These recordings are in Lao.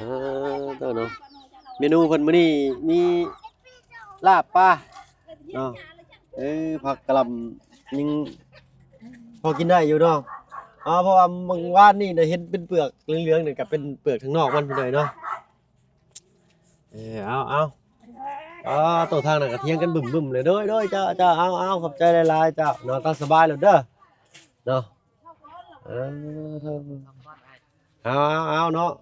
ເອີ ເນາະ ເມນູເພິ່ນມື້ນີ້ມີລາບປາເນາະ. ເອີ ຜັກກະຫຼ່ຳຍັງພໍກິນໄດ້ຢູ່ເນາະ. ເອົາ ເພາະວ່າມື້ວານນີ້ນະເຫັນເປັນເປືອກເຫຼືອງໆ ນີ້ກະເປັນເປືອກທາງນອກມັນພີ່ນ້ອງເນາະ. ເອີ ເອົາ ເອົາ ເອົາ ໂຕທາງນັ້ນກະຖຽງກັນບຶ້ມໆ ເລີຍ. ໂດຍ ໂດຍ ເຈົ້າ ເຈົ້າ ເອົາ ເອົາ ຂອບໃຈຫຼາຍໆ ເຈົ້າເນາະ. ຕາມສະບາຍໂລດເດີເນາະ. ເອີ ເອົາ ເອົາ ເອົາເນາະ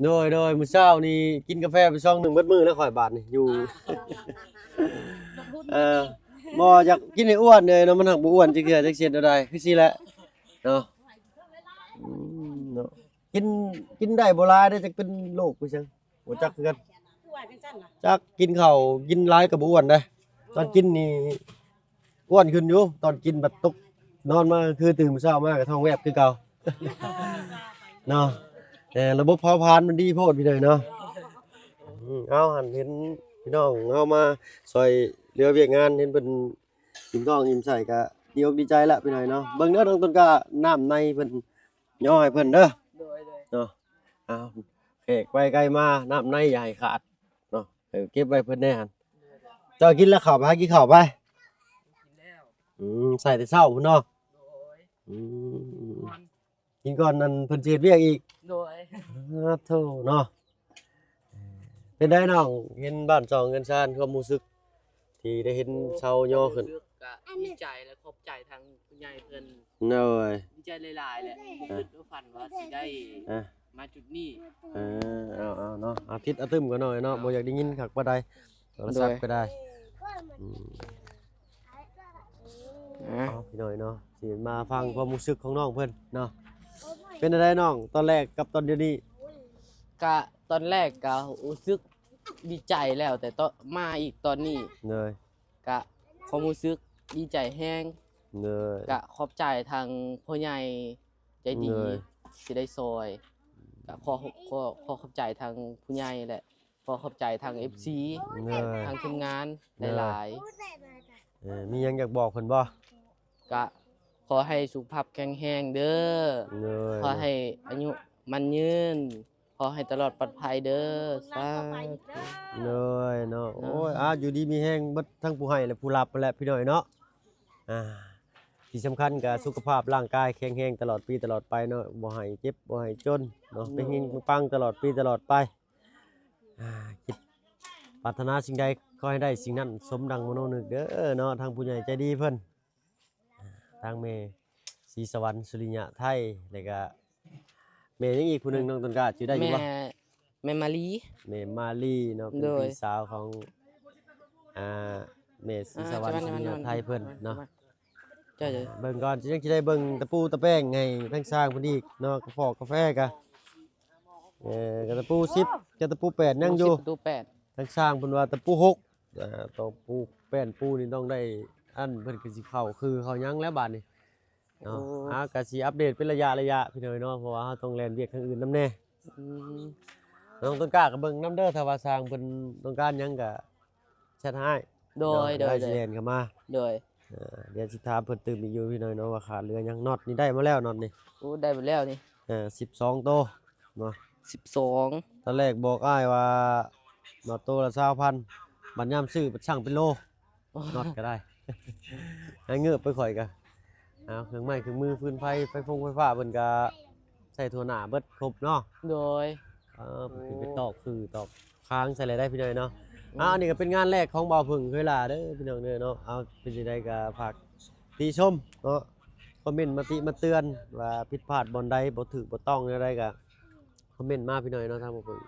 ໂດຍ ໂດຍ ມື້ເຊົ້ານີ້ກິນກາແຟໄປຊອງໜຶ່ງເບິດມື້ແລ້ວຂ້ອຍບາດນີ້ຢູ່. ເອີ ບໍ່ຢາກກິນໃຫ້ອ້ວນເລີຍເນາະ ມັນຫາກບໍ່ອ້ວນຈັກເທື່ອ ຈັກຊິເຮັດແນວໃດ ຄືຊີ້ແຫຼະເນາະ. ອືມ ເນາະ ກິນ ກິນໄດ້ບໍ່ຫຼາຍເດ້ ຈັກເປັນໂລກຄືຫຍັງ ບໍ່ຈັກຄືກັນ. ຈັກກິນເຂົ້າກິນຫຼາຍກະບໍ່ອ້ວນເດ້. ຕອນກິນນີ້ອ້ວນຂຶ້ນຢູ່ ຕອນກິນບັດຕົກນອນມາຄືຕື່ນເຊົ້າມາກະທ້ອງແວບຄືເກົ່າເນາະ. ແຕ່ລະບົບເຜົາຜານມັນດີໂພດພີ່ນ້ອງເນາະ. ອືມ ເອົາ ຫັ້ນເຫັນພີ່ນ້ອງເຮົາມາຊ່ອຍເຫຼືອວຽກງານ ເຫັນເພິ່ນ ອີ່ມທ້ອງອີ່ມໄສ້ກະດີອົກດີໃຈລະພີ່ນ້ອງເນາະ. ເບິ່ງເດີນ້ອງຕົ້ນກ້າ ນ້ຳໃນເພິ່ນຍໍໃຫ້ເພິ່ນເດີ. ໂດຍ ໂດຍ ເນາະ. ອ້າວ ແຂກໄປໄກມາ ນ້ຳໃນຢ່າໃຫ້ຂາດເນາະ. ເອີ ເກັບໄວ້ເພິ່ນແດ່ຫັ້ນ. ເຈົ້າກິນແລ້ວເຂົ້າໄປ ຫາກິນເຂົ້າໄປ. ກິນແລ້ວ. ອືມ ໃສ່ແຕ່ເຊົ້າພຸ້ນເນາະ. ໂດຍ. ອືມ ກິນກ່ອນນັ້ນເພິ່ນຊິເຮັດວຽກອີກ. ໂດຍ. ອາ ໂທ້ເນາະ. ເປັນໃດນ້ອງ ເຫັນບ້ານຊ່ອງເຮືອນຊານ ຄວາມຮູ້ສຶກທີ່ໄດ້ເຫັນ ໂອ້ ເຊົາຍໍຂຶ້ນ? ຄວາມຮູ້ສຶກກະດີໃຈ ແລະ ຂອບໃຈທາງຜູ້ໃຫຍ່ເພິ່ນ. ໂດຍ. ດີໃຈຫຼາຍໆ ແຫຼະ ບໍ່ຄິດບໍ່ຝັນວ່າຊິໄດ້ ອ່ະ ມາຈຸດນີ້. ເອີ ເອົາໆ ເນາະ ອາທິດອາຕຶມກະໜ້ອຍເນາະ ບໍ່ຢາກໄດ້ຍິນຄັກປານໃດ ໂທລະສັບກະໄດ້. ໂດຍ. ອືມ ອ່ະ ເອົາ ພີ່ນ້ອງເນາະ ຊິມາຟັງຄວາມຮູ້ສຶກຂອງນ້ອງເພິ່ນເນາະ. ເປັນຈັ່ງໃດນ້ອງ ຕອນແລກກັບຕອນດຽວນີ້? ກະຕອນແລກກະຮູ້ສຶກດີໃຈແລ້ວ ແຕ່ຕອນ ມາອີກຕອນນີ້ ໂດຍ ກະຄວາມຮູ້ສຶກດີໃຈແຮງ. ໂດຍ. ກະຂອບໃຈທາງຜູ້ໃຫຍ່ໃຈດີ ໂດຍ ທີ່ໄດ້ຊ່ອຍ. ກະຂໍ ຂໍ ຂໍຂອບໃຈທາງຜູ້ໃຫຍ່ ແລະ ຂໍຂອບໃຈທາງເອັບຊີ ໂດຍ ທາງທີມງານ ໂດຍ ຫຼາຍໆ. ເອີ ມີຫຍັງຢາກບອກເພິ່ນບໍ່? ກະຂໍໃຫ້ສຸຂະພາບແຂງແຮງເດີ. ໂດຍ. ຂໍໃຫ້ອາຍຸໝັ້ນຍືນ. ຂໍໃຫ້ຕະຫຼອດປອດໄພເດີ. ສາທຸ. ໂດຍເນາະ. ໂອ້ຍ ອາ ຢູ່ດີມີແຮງເບິດທັງຜູ້ໃຫ້ ແລະ ຜູ້ຮັບຫັ້ນແຫຼະ ພີ່ນ້ອງເນາະ. ອ່າ ທີ່ສຳຄັນກະສຸຂະພາບຮ່າງກາຍແຂງແຮງຕະຫຼອດປີຕະຫຼອດໄປເນາະ ບໍ່ໃຫ້ເຈັບບໍ່ໃຫ້ຈົນເນາະ. ໂດຍ. ເຮັງໆ ປັງໆ ຕະຫຼອດປີຕະຫຼອດໄປ. ອ່າ ຄິດປາດຖະໜາສິ່ງໃດ ຂໍໃຫ້ໄດ້ສິ່ງນັ້ນສົມດັ່ງມະໂນນຶກເດີເນາະ. ທາງຜູ້ໃຫຍ່ໃຈດີເພິ່ນ ອ່າ ທາງແມ່ສີສະຫວັນ ສຸລິຍະໄທ ແລ້ວກະແມ່ຫຍັງອີກຜູ້ໜຶ່ງ ນ້ອງຕົ້ນກ້າ ຈື່ໄດ້ຢູ່ບໍ່? ແມ່ ແມ່ມາລີ. ແມ່ມາລີເນາະ ເປັນ ໂດຍ ພີ່ສາວຂອງ ອ່າ ແມ່ສີສະຫວັນ ອ່າ ສຸລິຍະໄທເພິ່ນເນາະ. ເຈົ້າ ເບິ່ງກ່ອນ ຍັງຊິໄດ້ເບິ່ງຕະປູຕະແປງໃຫ້ທາງຊ່າງເພິ່ນອີກເນາະ. ກະຟອກກາແຟກະ ເອີ ກະຕະປູສິບ ກະຕະປູແປດຍັງຢູ່. ຕະປູສິບ ຕະປູແປດ ທາງຊ່າງເພິ່ນວ່າຕະປູຫົກ ອ່າ ຕະປູແປ້ນປູນີ້ຕ້ອງໄດ້ ອັນ ເພິ່ນກະຊິເຂົ້າຄືເຂົ້າຫຍັງແລ້ວບາດນີ້ເນາະ. ໂອ້ ອ່າ ກະຊິອັບເດດເປັນໄລຍະໄລຍະ ພີ່ນ້ອງເນາະ ເພາະວ່າເຮົາຕ້ອງແລ່ນວຽກທາງອື່ນນຳແດ່. ອືມ ນ້ອງຕົ້ນກ້າກະເບິ່ງນຳເດີ ຖ້າວ່າຊ່າງເພິ່ນຕ້ອງການຫຍັງກະ ແຊັດຫາອ້າຍ. ໂດຍ ໂດຍ ໂດຍ ຊິແລ່ນເຂົ້າມາ. ໂດຍ. ເອີ ດຽວຊິຖາມເພິ່ນຕື່ມອີກຢູ່ພີ່ນ້ອງເນາະ ວ່າຂາດເຫຼືອຫຍັງ. ນັອດນີ້ໄດ້ມາແລ້ວ ນັອດນີ້. ໂອ້ ໄດ້ມາແລ້ວນີ້. ເອີ ສິບສອງໂຕເນາະ. ສິບສອງ. ຕອນແລກບອກອ້າຍວ່າ ມາໂຕລະຊາວພັນ ບັດຍາມຊື້ບັດຊັ່ງເປັນໂລ. ໂອ້ ນັອດກະໄດ້ ໃຫ້ເງີບໄປຂ້ອຍກະ ເອົາ ເຄື່ອງໄມ້ເຄື່ອງມື ຟືນໄຟ ໄຟຟົງໄຟຟ້າ ເພິ່ນກະໃສ່ທົ່ວໜ້າເບິດຄົບເນາະ. ໂດຍ. ເອີ ເພິ່ນໄປຕອກຄືຕອກຄາງໃສ່ແລ້ວໄດ໋ພີ່ນ້ອງເນາະ. ອືມ ອ່າ ອັນນີ້ກະເປັນງານແລກຂອງບ່າວເຜິ້ງເຄີຍຫຼ້າເດີພີ່ນ້ອງເດີເນາະ. ເອົາ ເປັນຈັ່ງໃດກະຝາກຕິຊົມເນາະ ຄອມເມັນມະຕິມາເຕືອນວ່າຜິດພາດບ່ອນໃດ ບໍ່ຖືກບໍ່ຕ້ອງແນວໃດກະ ຄອມເມັນມາພີ່ນ້ອງເນາະ. ທາງບໍ່ເບິ່ງ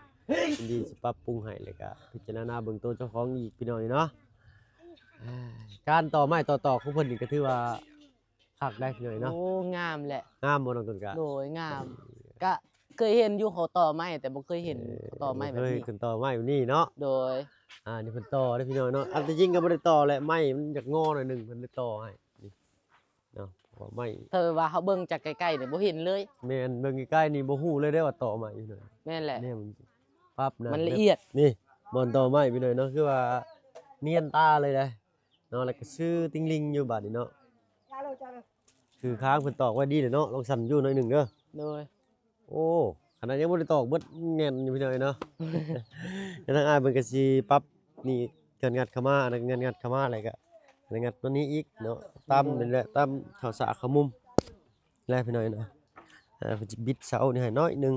ຍິນດີຊິປັບປຸງໃຫ້ ແລ້ວກະພິຈາລະນາເບິ່ງໂຕເຈົ້າຂອງອີກພີ່ນ້ອງເນາະ. ອ່າ ການຕໍ່ໄມ້ຕໍ່ຕອກຂອງເພິ່ນນີ້ກະຖືວ່າຄັກໄດ໋ພີ່ນ້ອງເນາະ. ໂອ້ ງາມແຫຼະ. ງາມບໍ່ນ້ອງຕົ້ນກ້າ? ໂດຍ ງາມ. ກະເຄີຍເຫັນຢູ່ເຂົາຕໍ່ໄມ້ ແຕ່ບໍ່ເຄີຍເຫັນ ເອີ ເຂົາຕໍ່ໄມ້ແບບນີ້ ບໍ່ເຄີຍເຫັນເພິ່ນຕໍ່ໄມ້ແບບນີ້ເນາະ. ໂດຍ. ອ່າ ນີ້ເພິ່ນຕໍ່ເດີພີ່ນ້ອງເນາະ. ອັນທີ່ຈິງກະບໍ່ໄດ້ຕໍ່ແຫຼະ ໄມ້ມັນຢາກງໍໜ້ອຍໜຶ່ງ ເພິ່ນເລີຍຕໍ່ໃຫ້. ເນາະ ເພາະວ່າໄມ້ ຖ້າວ່າເຮົາເບິ່ງຈາກໃກ້ໆນີ້ບໍ່ເຫັນເລີຍ. ແມ່ນ ເບິ່ງໃກ້ໆນີ້ບໍ່ຮູ້ເລີຍເດ້ວ່າຕໍໄມ້ຢູ່ເນາະ. ແມ່ນແຫຼະ ແນວມັນປັບນະ ມັນລະອຽດ. ນີ້ບ່ອນຕໍໄມ້ພີ່ນ້ອງເນາະ ຄືວ່ານຽນຕາເລີຍເດ້ເນາະ. ແລ້ວກະຊື່ຕິ່ງລິ່ງຢູ່ບາດນີ້ເນາະ ຄືຄາງເພິ່ນຕອກໄວ້ດີເລີຍເນາະ. ລອງສັ່ນຢູ່ໜ້ອຍໜຶ່ງເດີ. ໂດຍ. ໂອ້ ອັນນັ້ນຍັງບໍ່ໄດ້ຕອກເບິດແໜ້ນຢູ່ ພີ່ນ້ອງເອີຍເນາະ. ແລ້ວທາງອ້າຍເພິ່ນກໍຊິປັບນີ້ ເງື່ອນງັດເຂົ້າມາ ອັນນັ້ນເງື່ອນງັດເຂົ້າມາ ແລ້ວກໍເງື່ອນງັດຕົວນີ້ອີກເນາະ ຕຳນີ້ແຫຼະ ຕຳເຂົ້າສາກເຂົ້າມຸມແຫຼະ ພີ່ນ້ອງເນາະ. ອ່າ ເພິ່ນຊິບິດເສົານີ້ໃຫ້ໜ້ອຍໜຶ່ງ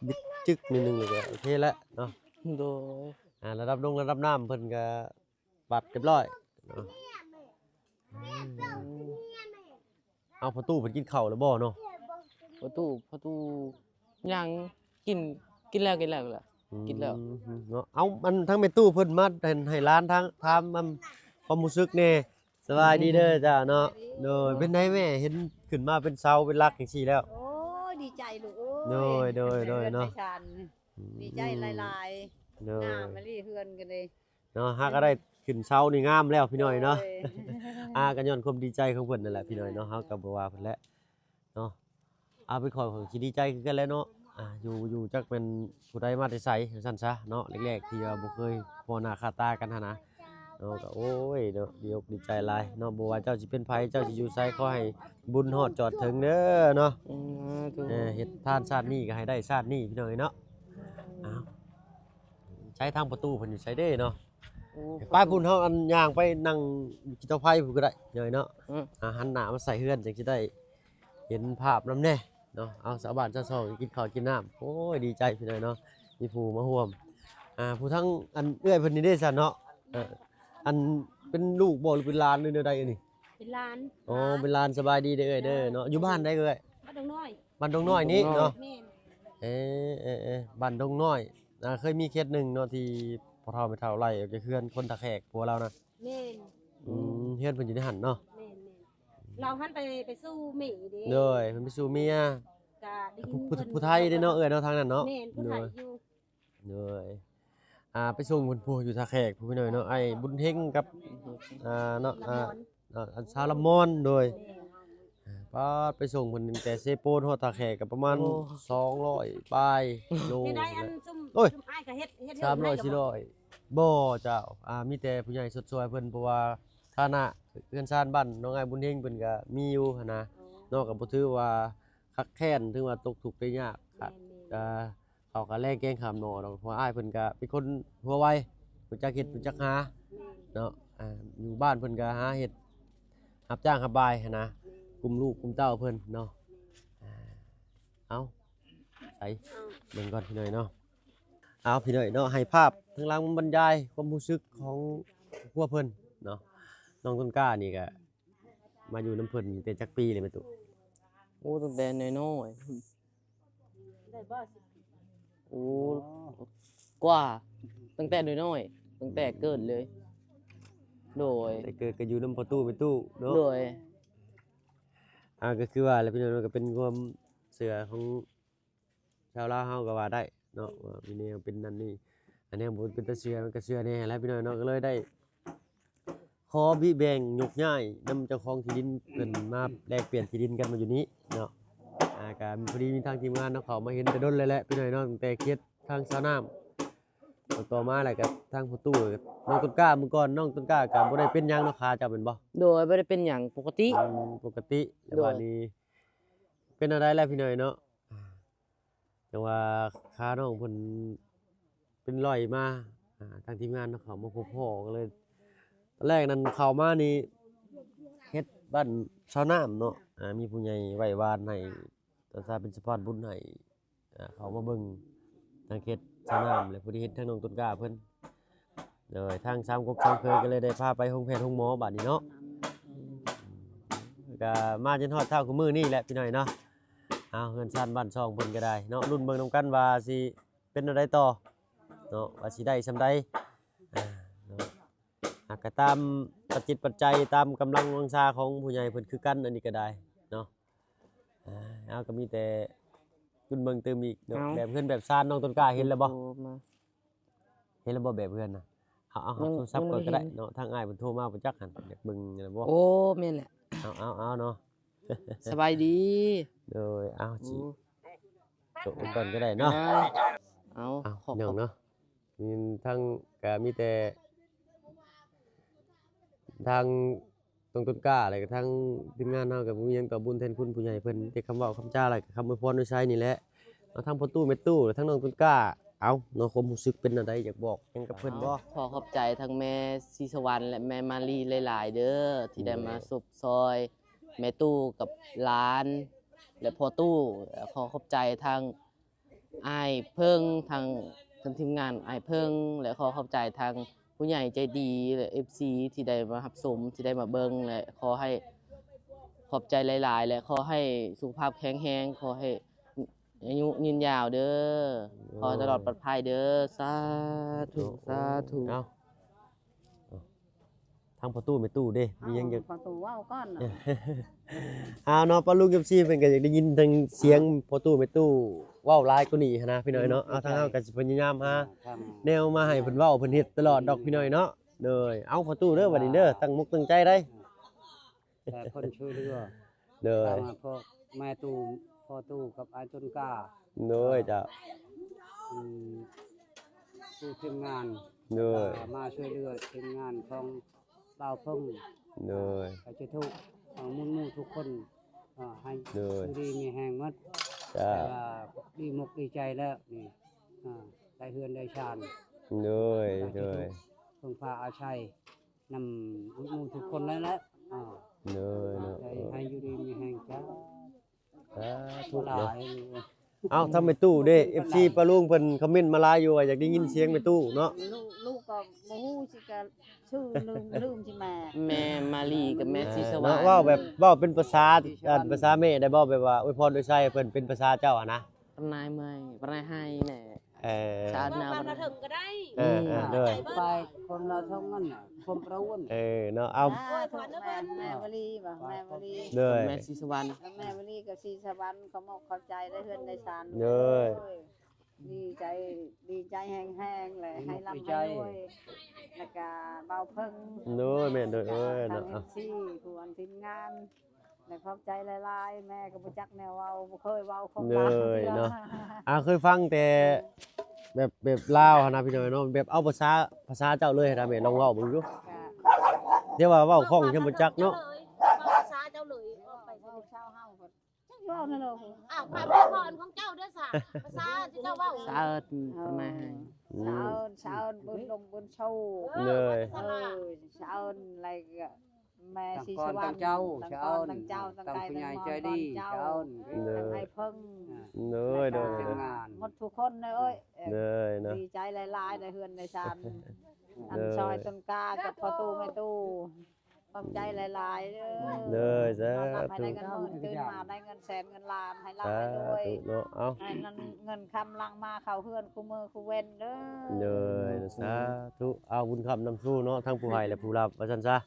ບິດຈຶກໜ້ອຍໜຶ່ງ ແລ້ວກໍໂອເຄແລ້ວເນາະ. ໂດຍ ອ່າ ລະດັບດົງລະດັບນ້ຳເພິ່ນກໍ ບັດຮຽບຮ້ອຍເນາະ. ອືມ ເອົາ ພໍ່ຕູ້ເພິ່ນກິນເຂົ້າແລ້ວບໍ່ເນາະ? ພໍ່ຕູ້ ພໍ່ຕູ້ຍັງ ກິນ ກິນແລ້ວ ກິນແລ້ວ ກິນແລ້ວ ອືມ ກິນແລ້ວເນາະ. ເອົາ ອັນ ທາງແມ່ຕູ້ເພິ່ນມາ ໃຫ້ ໃຫ້ຫຼານທາງ ຖາມ ອັນ ຄວາມຮູ້ສຶກແດ່. ສະບາຍດີເດີ ອືມ ເຈົ້າເນາະ. ໂດຍ ເປັນໃດແມ່ ເຫັນຂຶ້ນມາເປັນເສົາເປັນຫຼັກຈັ່ງຊີ້ແລ້ວ? ໂອ້ຍ ດີໃຈລູກເອີຍ. ໂດຍ ໂດຍ ໂດຍເນາະ. ອືມ ດີໃຈຫຼາຍໆ. ໂດຍ ງາມອີ່ຫຼີເຮືອນກໍເລີຍ. ເນາະ ຫາກໍໄດ້ຂຶ້ນເສົານີ້ງາມແລ້ວ ພີ່ນ້ອງເນາະ. ໂດຍ ອ່າ ກໍຍ້ອນຄວາມດີໃຈຂອງເພິ່ນນັ້ນແຫຼະ ພີ່ນ້ອງເນາະ. ເຮົາກໍບໍ່ວ່າເພິ່ນແຫຼະເນາະ. ອ່າ ເປັນຂ້ອຍ ຂ້ອຍຊິດີໃຈຄືກັນແຫຼະເນາະ. ອ່າ ຢູ່ ຢູ່ຈັກແມ່ນຜູ້ໃດມາແຕ່ໃສ ວ່າຊັ້ນຊະເນາະ. ແລກໆ ທີ່ວ່າບໍ່ເຄີຍພໍ້ໜ້າຄ່າຕາກັນຫັ້ນນະເນາະ ກໍ ໂອ້ຍເນາະ ດີອົກດີໃຈຫຼາຍເນາະ. ບໍ່ວ່າເຈົ້າຊິເປັນໃຜ ເຈົ້າຊິຢູ່ໃສ ຂໍໃຫ້ບຸນຮອດຈອດເຖິງເດີເນາະ. ສາທຸ. ເອີ ເຮັດທານຊາດນີ້ກໍໃຫ້ໄດ້ຊາດນີ້ ພີ່ນ້ອງເອີຍເນາະ. ອ້າວ ໃຊ້ທາງປະຕູເພິ່ນຢູ່ໃສເດ້ເນາະ? ໂອ້ ໄປພຸ້ນ ເຮົາອັນຍ່າງໄປນັ່ງກິນເຕົາໄຟພຸ້ນກໍໄດ້ ນ້ອຍເນາະ. ອືມ ອ່າ ຫັນໜ້າມາໃສ່ເຮືອນ ຈັ່ງຊິໄດ້ເຫັນພາບນຳແດ່ເນາະ. ເອົາ ຊາວບ້ານຊາວຊ່ອງກິນເຂົ້າກິນນ້ຳ. ໂອ້ຍ ດີໃຈພີ່ນ້ອງເນາະ ມີຜູ້ມາຮ່ວມ. ອ່າ ຜູ້ທັງອັນເອື້ອຍເພິ່ນນີ້ເດ້ຊັ້ນເນາະ? ເອີ ອັນເປັນລູກບໍ່ ຫຼືເປັນຫຼານ ຫຼືແນວໃດອັນນີ້? ເປັນຫຼານ. ອໍ ເປັນຫຼານ. ສະບາຍດີເດີເອື້ອຍເດີເນາະ. ຢູ່ບ້ານໃດເອື້ອຍ? ບ້ານດົງນ້ອຍ. ບ້ານດົງນ້ອຍນີ້ເນາະ. ແມ່ນ. ເອີ ເອີ ເອີ ບ້ານດົງນ້ອຍ. ອ່າ ເຄີຍມີເຂດໜຶ່ງເນາະ ທີ່ພໍ່ເຖົ້າແມ່ເຖົ້າໄລ່ອອກຈາກເຮືອນຄົນທ່າແຂກ ຜົວລາວນະ. ແມ່ນ. ອືມ ເຮືອນເພິ່ນຢູ່ໃນຫັ້ນເນາະ. ແມ່ນໆ ລາວຫັ້ນໄປ ໄປສູ່ເມເດ້. ໂດຍ ເພິ່ນໄປສູ່ເມຍ. ກໍໄດ້ຍິນ ຜູ້ ຜູ້ ເພິ່ນ ຜູ້ໄທເດ້ເນາະ ເອື້ອຍເນາະ ທາງນັ້ນເນາະ. ແມ່ນ ຜູ້ໄທຢູ່. ໂດຍ ອ່າ ໄປສົ່ງເພິ່ນຜູ້ຢູ່ທ່າແຂກ ຜູ້ນ້ອຍເນາະ ອ້າຍບຸນເຮັງກັບ ອ່າ ເນາະ ອ່າ ສາວລຳມອນ. ອ່າ ສາວລຳມອນ. ໂດຍ. ແມ່ນ. ອ່າ ປາດ ໄປສົ່ງເພິ່ນຕັ້ງແຕ່ເຊໂປນຮອດທ່າແຂກກໍປະມານ ໂອ້ ສອງຮ້ອຍປາຍໂລ. ແມ່ນໄດ໋ ອັນຊຸມ ໂອ້ຍ ຊຸມອ້າຍກໍເຮັດ ເຮັດເຮືອນໃຫ້ແລ້ວບໍ່? ບໍ່ເຈົ້າ. ອ່າ ມີແຕ່ຜູ້ໃຫຍ່ຊົດຊ່ວຍເພິ່ນ ເພາະວ່າຖານະເຮືອນຊານບ້ານນ້ອງອ້າຍບຸນເຮັງເພິ່ນກໍມີຢູ່ຫັ້ນນະ. ອໍ ເນາະ ກໍບໍ່ຖືວ່າຄັບແຄ້ນ ຖືວ່າຕົກທຸກໄດ້ຍາກ. ແມ່ນໆ. ອ່າ ເຂົາກໍແລງແກງຂ້າມໜໍ່ດອກ ເພາະອ້າຍເພິ່ນກໍເປັນຄົນຫົວໄວ ຮູ້ຈັກເຮັດ ອືມ ຮູ້ຈັກຫາ ແມ່ນ ເນາະ. ອ່າ ຢູ່ບ້ານເພິ່ນກໍຫາເຮັດ ຮັບຈ້າງຮັບບາຍຫັ້ນນະ ແມ່ນ ກຸມລູກກຸມເຕົ້າເພິ່ນເນາະ. ອ່າ ເອົາ ໃສ່ ເບິ່ງກ່ອນພີ່ນ້ອຍເນາະ. ເອົາ ພີ່ນ້ອຍເນາະ ໃຫ້ພາບທາງຫຼັງມັນບັນຍາຍຄວາມຮູ້ສຶກຂອງຄອບຄົວເພິ່ນເນາະ. ນ້ອງຕົ້ນກ້ານີ້ກໍມາຢູ່ນຳເພິ່ນແຕ່ຈັກປີແລ້ວແມ່ຕູ້? ໂອ້ ຕັ້ງແຕ່ນ້ອຍໆ. ໂອ້ ກວ່າ ຕັ້ງແຕ່ນ້ອຍໆ ຕັ້ງແຕ່ເກີດເລີຍ. ໂດຍ ແຕ່ເກີດກໍຢູ່ນຳພໍ່ຕູ້ແມ່ຕູ້ເນາະ. ໂດຍ. ອ່າ ກໍຄືວ່າແຫຼະພີ່ນ້ອງ ມັນກໍເປັນຄວາມເຊື່ອຂອງຊາວລາວເຮົາກໍວ່າໄດ້ເນາະ ວ່າມີແນວເປັນນັ້ນນີ້ ອັນແນວບໍ່ເປັນຕາເຊື່ອ ມັນກໍເຊື່ອແດ່ແຫຼະພີ່ນ້ອງເນາະ. ກໍເລີຍໄດ້ ຂໍບິແບ່ງຍົກຍ້າຍນຳເຈົ້າຂອງທີ່ດິນ ເພິ່ນມາແລກປ່ຽນທີ່ດິນກັນມາຢູ່ນີ້ເນາະ. ອ່າ ກໍພໍດີມີທາງທີມງານເນາະ ເຂົ້າມາເຫັນແຕ່ດົນແລ້ວແຫຼະພີ່ນ້ອງເນາະ ຕັ້ງແຕ່ເຂດທາງສານ້ຳ ຕໍ່ມາແລ້ວກໍທາງພໍ່ຕູ້ ນ້ອງຕົ້ນກ້າ. ມື້ກ່ອນນ້ອງຕົ້ນກ້າກໍບໍ່ໄດ້ເປັນຫຍັງເນາະ ຂາເຈົ້າແມ່ນບໍ່? ໂດຍ ບໍ່ໄດ້ເປັນຫຍັງ ປົກກະຕິ. ອືມ ປົກກະຕິ. ແລ້ວ ໂດຍ ບາດນີ້ເປັນແນວໃດແລ້ວພີ່ນ້ອງເນາະ? ຈັ່ງວ່າຂານ້ອງເພິ່ນເປັນລອຍມາ ອ່າ ທາງທີມງານເນາະ ເຂົ້າມາພົບພໍ້ ກໍເລີຍ ຕອນແລກນັ້ນເຂົ້າມານີ້ເຮັດບ້ານຊາວນ້ຳເນາະ. ອ່າ ມີຜູ້ໃຫຍ່ໄຫວ້ວານໃຫ້ ຕອນຊາເປັນສະພານບຸນໃຫ້ ອ່າ ເຂົ້າມາເບິ່ງທາງເຂດຊາວນ້ຳ ແລະ ຜູ້ທີ່ເຮັດທາງນ້ອງຕົ້ນກ້າເພິ່ນ. ໂດຍ ທາງສາມກົກສາມເຄີຍກໍເລີຍໄດ້ພາໄປໂຮງແພດໂຮງໝໍບາດນີ້ເນາະ. ກໍມາຈົນຮອດເຊົ້າຄືມື້ນີ້ແຫຼະພີ່ນ້ອງເນາະ. ເອົາ ເຮືອນຊານບ້ານຊ່ອງເພິ່ນກໍໄດ້ເນາະ ລຸ້ນເບິ່ງນຳກັນວ່າຊິເປັນແນວໃດຕໍ່ເນາະ ວ່າຊິໄດ້ສ່ຳໃດ. ອ່າ ເນາະ ອ່າ ກໍຕາມປັດຈິດປັດໄຈ ຕາມກຳລັງວັງຊາຂອງຜູ້ໃຫຍ່ເພິ່ນຄືກັນ ອັນນີ້ກໍໄດ້ເນາະ. ອ່າ ເຮົາກໍມີແຕ່ລຸ້ນເບິ່ງຕື່ມອີກເນາະ. ເອົາ ແບບເຮືອນແບບຊານ ນ້ອງຕົ້ນກ້າເຫັນແລ້ວບໍ່? ໂທມາ ເຫັນແລ້ວບໍ່ແບບເຮືອນນະ? ເອົາ ເອົາ ໂທລະສັບກ່ອນກໍໄດ້ເນາະ. ທາງອ້າຍເພິ່ນໂທມາບໍ່ຈັກຫັ້ນ ຢາກເບິ່ງແລ້ວບໍ່? ໂອ້ ແມ່ນແຫຼະ. ເອົາ ເອົາ ເອົາເນາະ. ສະບາຍດີ. ໂດຍ ເອົາ ຊິ ໂອ້ ໂຈະກ່ອນກໍໄດ້ເນາະ. ເອົາ ເອົາ ຂອບ ພີ່ນ້ອງເນາະ. ມີທາງ ກໍມີແຕ່ທາງ ຕ້ອງຕົ້ນກ້າ ແລ້ວກໍທາງທີມງານເຮົາກໍບໍ່ມີຫຍັງຕອບບຸນແທນຄຸນຜູ້ໃຫຍ່ເພິ່ນ ແຕ່ຄຳເວົ້າຄຳຈາ ແລ້ວກໍຄຳອວຍພອນອວຍໄຊນີ້ແຫຼະ. ເອົາ ທາງພໍ່ຕູ້ແມ່ຕູ້ ແລະ ທາງນ້ອງຕົ້ນກ້າ ເອົາເນາະ ຄວາມຮູ້ສຶກເປັນແນວໃດ ຢາກບອກຫຍັງກັບເພິ່ນບໍ່? ຂໍຂອບໃຈທັງແມ່ສີສະຫວັນ ແລະ ແມ່ມາລີຫຼາຍໆເດີ ທີ່ໄດ້ມາຊົບຊ່ອຍແມ່ຕູ້ກັບຫຼານ ແລະ ພໍ່ຕູ້. ແລະ ຂໍຂອບໃຈທາງອ້າຍເພິ່ງ ທາງ ທາງທີມງານອ້າຍເພິ່ງ ແລະ ຂໍຂອບໃຈທາງຜູ້ໃຫຍ່ໃຈດີ ແລະ ເອັຟຊີ ທີ່ໄດ້ມາຮັບຊົມ ທີ່ໄດ້ມາເບິ່ງ ແລະ ຂໍໃຫ້ ຂອບໃຈຫຼາຍໆ ແລະ ຂໍໃຫ້ສຸຂະພາບແຂງແຮງ ຂໍໃຫ້ ອາຍຸຍືນຍາວເດີ ຂໍໃຫ້ຕະຫຼອດປອດໄພເດີ ສາທຸ ສາທຸ. ເອົາ ທາງພໍ່ຕູ້ແມ່ຕູ້ເດ້ ມີຫຍັງຢາກ ພໍ່ຕູ້ເວົ້າກ່ອນ. ເອົາເນາະ ປ້າລຸງ ເອັຟຊີ ເພິ່ນກໍຢາກໄດ້ຍິນທັງສຽງພໍ່ຕູ້ແມ່ຕູ້ເວົ້າຫຼາຍກວ່ານີ້ຫັ້ນນະ ພີ່ນ້ອງເນາະ. ເອົາ ທາງເຮົາກໍຊິພະຍາຍາມຫາແນວມາໃຫ້ເພິ່ນເວົ້າ ເພິ່ນເຮັດຕະຫຼອດດອກ ພີ່ນ້ອງເນາະ. ໂດຍ ເອົາ ພໍ່ຕູ້ເດີ ບັດນີ້ເດີ ຕັ້ງອົກຕັ້ງໃຈໄດ໋. ແຕ່ຄົນຊ່ວຍເຫຼືອ ໂດຍ ຕາມມາພວກແມ່ຕູ້ ພໍ່ຕູ້ກັບອ້າຍຕົ້ນກ້າ ໂດຍ ເຈົ້າ ອືມ ຄືທີມງານ ໂດຍ ມາຊ່ວຍເຫຼືອທີມງານຂອງບ່າວເພິ່ງ ໂດຍ ກໍຈະຖືກ ເອີ ໝູ່ໆທຸກຄົນ ເອີ ໃຫ້ ໂດຍ ຢູ່ດີມີແຮງໝົດ ເຈົ້າ ແຕ່ວ່າດີອົກດີໃຈແລ້ວນີ້ ເອີ ໄດ້ເຮືອນໄດ້ຊານ ໂດຍ ກໍຈະ ໂດຍ ຖືກເພິ່ງພາອາໄສ ນຳໝູ່ທຸກຄົນນັ້ນແຫຼະ ເອີ ໂດຍເນາະ ໃຫ້ ໃຫ້ຢູ່ດີມີແຮງ ສາທຸເນາະ. ເອົ້າ ທາງແມ່ຕູ້ເດ້ ເອັຟຊີ ປ້າລຸງເພິ່ນຄອມເມັນມາຫຼາຍຢູ່ວ່າຢາກໄດ້ຍິນສຽງແມ່ຕູ້ເນາະ. ລູກ ລູກກໍບໍ່ຮູ້ຊິກະຊື່ລືມ ລືມຊິແມ່ ແມ່ມາລີກັບແມ່ສີສະຫວັນ ເອີ ເນາະ ເວົ້າແບບ ເວົ້າເປັນພາສາ ອັນ ພາສາແມ່ໄດ້ບໍ່ ແບບວ່າອວຍພອນອວຍໄຊໃຫ້ເພິ່ນເປັນພາສາເຈົ້າຫັ້ນນະ. ປານາຍເມື່ອຍ ປານາຍໄຮແຫຼະ ເອີ ຊາວນາ ເວົ້າມາເຖິງກໍໄດ້ ເອີ ເອີ ໂດຍ ໄປຄົນລະເທົ່ານັ້ນນະ ຄວາມປະວົນ ເອີ ເນາະ ເອົາ ອາ ອວຍພອນເດີ ແມ່ ແມ່ວະລີບໍ່ ແມ່ວະລີ ໂດຍ ແມ່ສີສະຫວັນ ແມ່ວະລີກັບສີສະຫວັນ ຂອບອົກຂອບໃຈໄດ້ເຮືອນໄດ້ຊານ ໂດຍ ໂດຍ ດີໃຈ ດີໃຈແຮງໆ ແລະ ໃຫ້ລ່ຳໃຫ້ລວຍ ແລ້ວກະບ່າວເພິ່ງ ໂດຍ ແມ່ນ ໂດຍ ເອີ ເນາະ ທາງ ເອັຟຊີ ຜູ້ອັນທີມງານ ແລະ ຂອບໃຈຫຼາຍໆ ແມ່ກໍບໍ່ຈັກແນວເວົ້າ ບໍ່ເຄີຍເວົ້າຄວາມລາວເທື່ອເນາະ. ອ່າ ເຄີຍຟັງແຕ່ແບບ ແບບລາວຫັ້ນນະ ພີ່ນ້ອງເນາະ ແບບເອົາພາສາ ພາສາເຈົ້າເລີຍຫັ້ນນະ ແມ່ລອງເວົ້າເບິ່ງດູ ແຕ່ວ່າເວົ້າຄ່ອງຍັງບໍ່ຈັກເນາະ ເວົ້າພາສາເຈົ້າເລີຍ ເວົ້າໄປຊະ ເວົ້າຊາວເຮົາ ຈັກເວົ້າແນວໃດ ອ້າວ ຄວາມອວຍພອນຂອງເຈົ້າເດີຊະ ພາສາທີ່ເຈົ້າເວົ້າ ສາວເອີ້ນປານາຍໃຫ້ ອືມ ສາວເອີ້ນ ສາວເອີ້ນບຸນລົງບຸນໂຊ ເອີ ເອີ ສາວເອີ້ນ ແລະ ແມ່ສີສະຫວັນ ເຈົ້າ ສາວເອີ້ນ ເຈົ້າ ທັງຜູ້ໃຫຍ່ໃຈດີ ສາວເອີ້ນ ທັງອ້າຍເພິ່ງ ໂດຍ ໂດຍ ໝົດທຸກຄົນເລີຍ ໂດຍເນາະ ດີໃຈຫຼາຍໆ ໄດ້ເຮືອນໄດ້ຊານ ອັນ ໂດຍ ຊ່ອຍຕົ້ນກ້າກັບພໍ່ຕູ້ແມ່ຕູ້ ຂອບໃຈຫຼາຍໆເດີ ໂດຍ ສາທຸ ນອນຫຼັບໃຫ້ໄດ້ເງິນໝື່ນ ຕື່ນມາໄດ້ເງິນແສນເງິນລ້ານ ໃຫ້ລ່ຳໃຫ້ລວຍ ສາທຸເນາະ ເອົາ ໃຫ້ເງິນ ເງິນຄຳຫຼັ່ງມາເຂົ້າເຮືອນຄູ່ມື້ຄູ່ເວັນເດີ ໂດຍ ສາທຸ ເອົາ ບຸນຄ້ຳນຳຊູເນາະ ທັງຜູ້ໃຫ້ ແລະ ຜູ້ຮັບ ວ່າຊັ້ນຊະ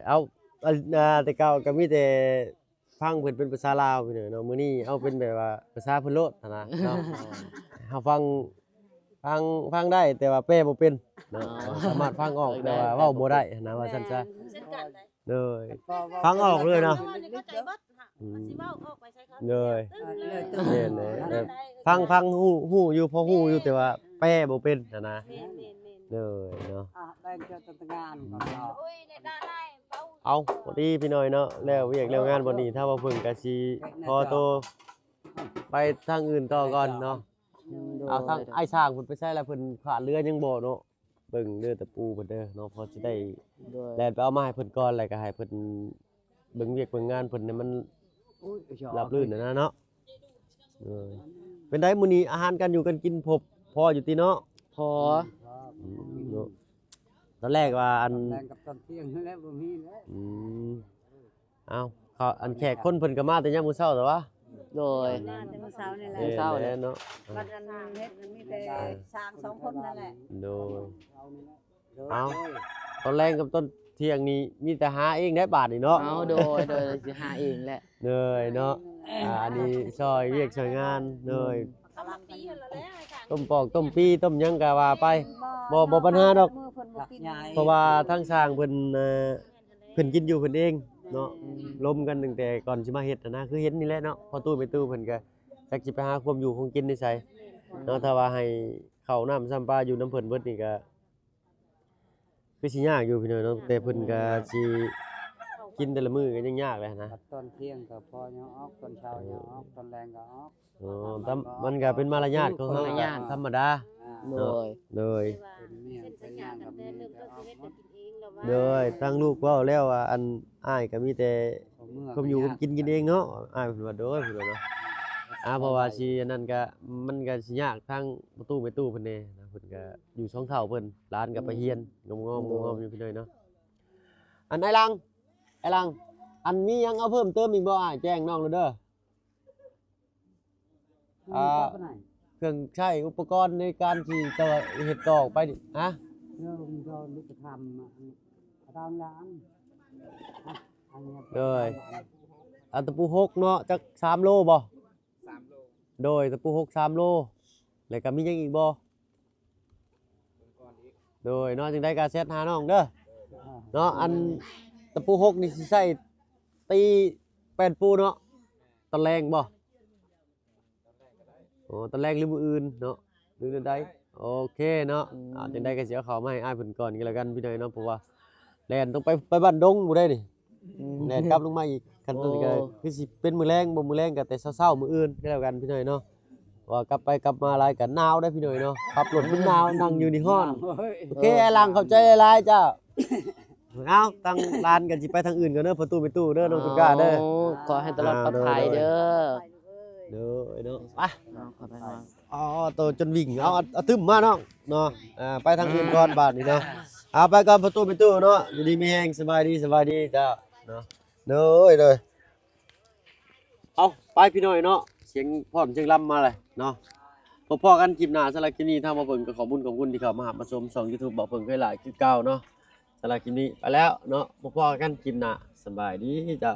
ເອົາ ເອົາ ແຕ່ເກົ່າກໍມີແຕ່ ຟັງເພິ່ນເປັນພາສາລາວ ພີ່ນ້ອງເນາະ ມື້ນີ້ເອົາເປັນແບບວ່າພາສາເພິ່ນໂລດຫັ້ນນະເນາະ ເຮົາຟັງ ຟັງ ຟັງໄດ້ ແຕ່ວ່າແປບໍ່ເປັນເນາະ ອໍ ສາມາດຟັງອອກ ແຕ່ວ່າເວົ້າບໍ່ໄດ້ຫັ້ນນະ ວ່າຊັ້ນຊະ ແມ່ນ ໂດຍ ຟັງອອກເລີຍເນາະ ເຂົ້າໃຈເບິດ ອືມ ຊິເວົ້າອອກໄປໃສເຂົາ ໂດຍ ເອີ ແມ່ນເລີຍ ແບບ ຟັງ ຟັງຮູ້ ຮູ້ຢູ່ ພໍຮູ້ຢູ່ ແຕ່ວ່າແປບໍ່ເປັນຫັ້ນນະ ແມ່ນໆໆ ໂດຍເນາະ ອ່ະ ແບ່ງເຈົ້າຕະງານກ່ອນເນາະ ໂອ້ຍ ໄດ້ ໄດ້ ເອົາ ພໍດີພີ່ນ້ອງເນາະ ແລ້ວວຽກແລ້ວງານບັດນີ້ ຖ້າວ່າເພິ່ນກະຊິຂໍໂຕໄປທາງອື່ນຕໍ່ກ່ອນເນາະ ອືມ ເອົາ ທາງອ້າຍຊ້າງເພິ່ນໄປໃສລະ ເພິ່ນຂາດເຫຼືອຫຍັງບໍ່ເນາະ ເບິ່ງເດີຕະປູເພິ່ນເດີເນາະ ພໍຊິໄດ້ ໂດຍ ແລ່ນໄປເອົາມາໃຫ້ເພິ່ນກ່ອນ ແລ້ວກະໃຫ້ເພິ່ນເບິ່ງວຽກເບິ່ງງານເພິ່ນໃຫ້ມັນ ໂອ້ຍ ລາບລື່ນຫັ້ນນະເນາະ ເອີ ເປັນໃດມື້ນີ້ອາຫານການຢູ່ການກິນ ພໍ ພໍຢູ່ຕິເນາະ ພໍ ອືມ ເນາະ ຕອນແລກວ່າອັນ ຕອນແລງກັບຕອນທ່ຽງນັ້ນແຫຼະ ບໍ່ມີແລ້ວ ອືມ ເອົາ ເຂົາ ອັນແຂກຄົນເພິ່ນກໍມາແຕ່ຍາມມື້ເຊົ້າແລ້ວວະ ໂດຍ ມາແຕ່ມື້ເຊົ້ານີ້ແຫຼະ ເອີ ມື້ເຊົ້າແຫຼະເນາະ ບັດອັນເຮັດມີແຕ່ຊ່າງສອງຄົນນັ້ນແຫຼະ ໂດຍ ເອົາ ຕອນແລງກັບຕອນທ່ຽງນີ້ມີແຕ່ຫາເອງໄດ໋ບາດນີ້ເນາະ ເອົາ ໂດຍ ໂດຍ ຊິຫາເອງແຫຼະ ໂດຍເນາະ ອ່າ ອັນນີ້ຊ່ອຍວຽກຊ່ອຍງານ ໂດຍ ຕົ້ມປີຫັ້ນລະແຫຼະ ຕົ້ມປອກຕົ້ມປີຕົ້ມຫຍັງກະວ່າໄປ ບໍ່ ບໍ່ປັນຫາດອກ ເພາະວ່າທາງຊ່າງເພິ່ນ ເອີ ເພິ່ນກິນຢູ່ເພິ່ນເອງເນາະ ລົມກັນຕັ້ງແຕ່ກ່ອນຊິມາເຮັດຫັ້ນນະ ຄືເຫັນນີ້ແຫຼະເນາະ ພໍ່ຕູ້ແມ່ຕູ້ເພິ່ນກະຈັກຊິໄປຫາຄວາມຢູ່ຄວາມກິນໃນໃສເນາະ ຖ້າວ່າໃຫ້ເຂົ້ານ້ຳຊຳປາຢູ່ນຳເພິ່ນເບິດນີ້ກະ ຄືຊິຍາກຢູ່ພີ່ນ້ອງເນາະ ແຕ່ເພິ່ນກໍຊິ ກິນແຕ່ລະມື້ກໍຍັງຍາກແຫຼະນະ. ບັດຕອນທ່ຽງກໍພໍຍັງອອກ ຕອນເຊົ້າຍັງອອກ ຕອນແລງກໍອອກ. ອໍ ມັນກໍເປັນມາລະຍາດຂອງເຮົາ ມາລະຍາດ ທຳມະດາ. ອ່າ ໂດຍ ໂດຍ ເປັນເມຍເປັນຫຍັງກໍມີແຕ່ອອກໝົດ. ໂດຍ ທາງລູກເວົ້າແລ້ວວ່າ ອັນ ອ້າຍກໍມີແຕ່ຄວາມຢູ່ຄວາມກິນ ກິນເອງເນາະ. ອ້າຍເພິ່ນວ່າ ໂດຍ ເພິ່ນວ່າເນາະ. ອ່າ ເພາະວ່າຊິອັນນັ້ນກໍ ມັນກໍຊິຍາກທາງພໍ່ຕູ້ແມ່ຕູ້ເພິ່ນແດ່ນະ. ເພິ່ນກໍຢູ່ສອງເຖົ້າເພິ່ນ ຫຼານກໍໄປຮຽນ ງອມໆຢູ່ພີ່ນ້ອງເນາະ. ອັນ ອ້າຍຫຼັງ ອ້າຍຫຼັງ ອັນ ມີຫຍັງເອົາເພີ່ມເຕີມອີກບໍ່? ອ້າຍແຈ້ງນ້ອງແລ້ວເດີ. ອ່າ ເຄື່ອງໃຊ້ອຸປະກອນໃນການທີ່ຈະເຮັດຕໍ່ໄປນີ້ ຮະ? ເລື່ອງເຮົາລູກທຳ ອາຈານຫຼານ ໂດຍ ອັນຕະປູຫົກເນາະ ຈັກສາມໂລບໍ່? ສາມໂລ ໂດຍ ຕະປູຫົກສາມໂລ. ແລ້ວກໍມີຫຍັງອີກບໍ່? ໂດຍເນາະ ຈັ່ງໃດກໍແຊັດຫານ້ອງເດີເນາະ. ອັນຕະປູຫົກນີ້ຊິໃຊ້ຕີແປ້ນປູເນາະ ຕອນແລງບໍ່? ອໍ ຕອນແລງຫຼືມື້ອື່ນເນາະ ຫຼືແນວໃດ? ໂອເຄເນາະ. ອ່າ ຈັ່ງໃດກໍຊິເອົາເຂົ້າມາໃຫ້ອ້າຍເພິ່ນກ່ອນກໍແລ້ວກັນພີ່ນ້ອງເນາະ ເພາະວ່າແລ່ນຕ້ອງໄປ ໄປບ້ານດົງພຸ້ນໃດນີ້. ອືມ ແລ່ນກັບລົງມາອີກ ຄັນ ໂອ້ ນັ້ນກໍຄືຊິເປັນມື້ແລງບໍ່ ມື້ແລງກໍແຕ່ເຊົ້າໆມື້ອື່ນກໍແລ້ວກັນພີ່ນ້ອງເນາະ. ວ່າກັບໄປກັບມາຫຼາຍກໍໜາວເດ້ພີ່ນ້ອງເນາະ ຂັບລົດມັນໜາວ ນັ່ງຢູ່ນີ້ຮ້ອນ. ໂອເຄ ອ້າຍຫຼັງ ຂອບໃຈຫຼາຍໆ ເຈົ້າ. ເອົາ ທາງຫຼານກໍຊິໄປທາງອື່ນກ່ອນເດີ ພໍ່ຕູ້ແມ່ຕູ້ເດີ ນ້ອງຕຸກກາເດີ. ຂໍໃຫ້ຕະຫຼອດປອດໄພເດີ. ໂດຍເນາະ ໄປ. ອໍ ໂຕຈົນວິ່ງ ເອົາ ເອົາ ເອົາຕື່ມມານ້ອງເນາະ. ອ່າ ໄປທາງອື່ນກ່ອນບາດນີ້ເນາະ. ເອົາ ໄປກ່ອນພໍ່ຕູ້ແມ່ຕູ້ເນາະ. ຢູ່ດີມີແຮງ ສະບາຍດີ ສະບາຍດີເຈົ້າເນາະ. ໂດຍ ໂດຍ ເອົາ ໄປພີ່ນ້ອງເນາະ ສຽງຟ້ອນສຽງລຳມາແລ້ວເນາະ. ພໍ້ກັນຄລິບໜ້າ. ສຳລັບຄລິບນີ້ ທາງບ່າວເຜິ້ງກໍຂອບບຸນຂອບຄຸນທີ່ເຂົ້າມາຮັບມາຊົມຊ່ອງຢູທູບບ່າວເຜິ້ງເຄີຍຫຼາຍຄືເກົ່າເນາະ. ສຳລັບຄລິບນີ້ໄປແລ້ວເນາະ ພໍ້ກັນຄລິບໜ້າ ສະບາຍດີເຈົ້າ.